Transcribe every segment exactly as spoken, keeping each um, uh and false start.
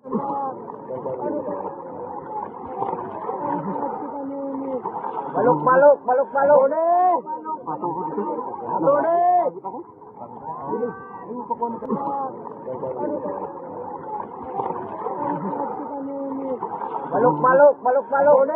Balok, balok, balok, balok. Balok, balok, balok, balok.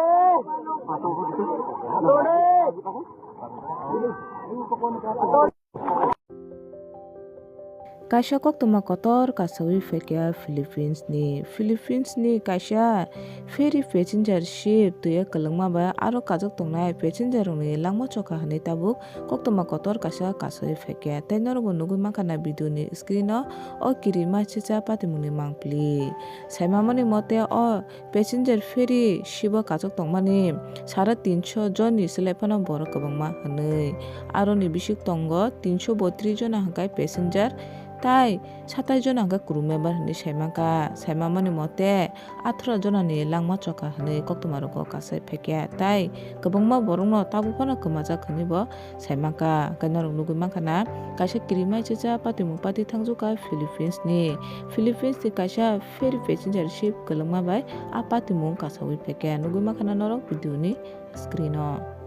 Kaisa koktwma kotor kasawi phaikha Philippines ni. Philippines ni kaisa ferry passenger ship twi o kwlwngma bai aro kajak tongnai passenger rokni langma chokha hwnwi tabuk koktwma kotor kaisa kasawi phaikha. Tei norokbo nugwi mankha na video ni screen o, o kirima chicha patimungni mangpili. Saimamani mote o passenger ferry ship o kajak tongmani sara tinso jonni slai phano borok kwbangma hwnwi. Aroni bisik tongo tinso botris jona hwnkhe passenger, tai satais jona hwnkhe crew member hwnwi saimankha. Saimamani mote atharo jonani langma chokha hwnwi koktwma rogo kasai phaikha, tai kwbangma borokno tabuk phano kwmajak hwnwi bo saimankha. Hwnkhe norok nugwi mankha na kaisa kirima chicha patimung pati thangjukha Philippines ni. Philippines ni kaisa ferry passenger ship kwlwngma bai a patimung kasawi phaikha. Nugwi mankha na norok video ni screen o.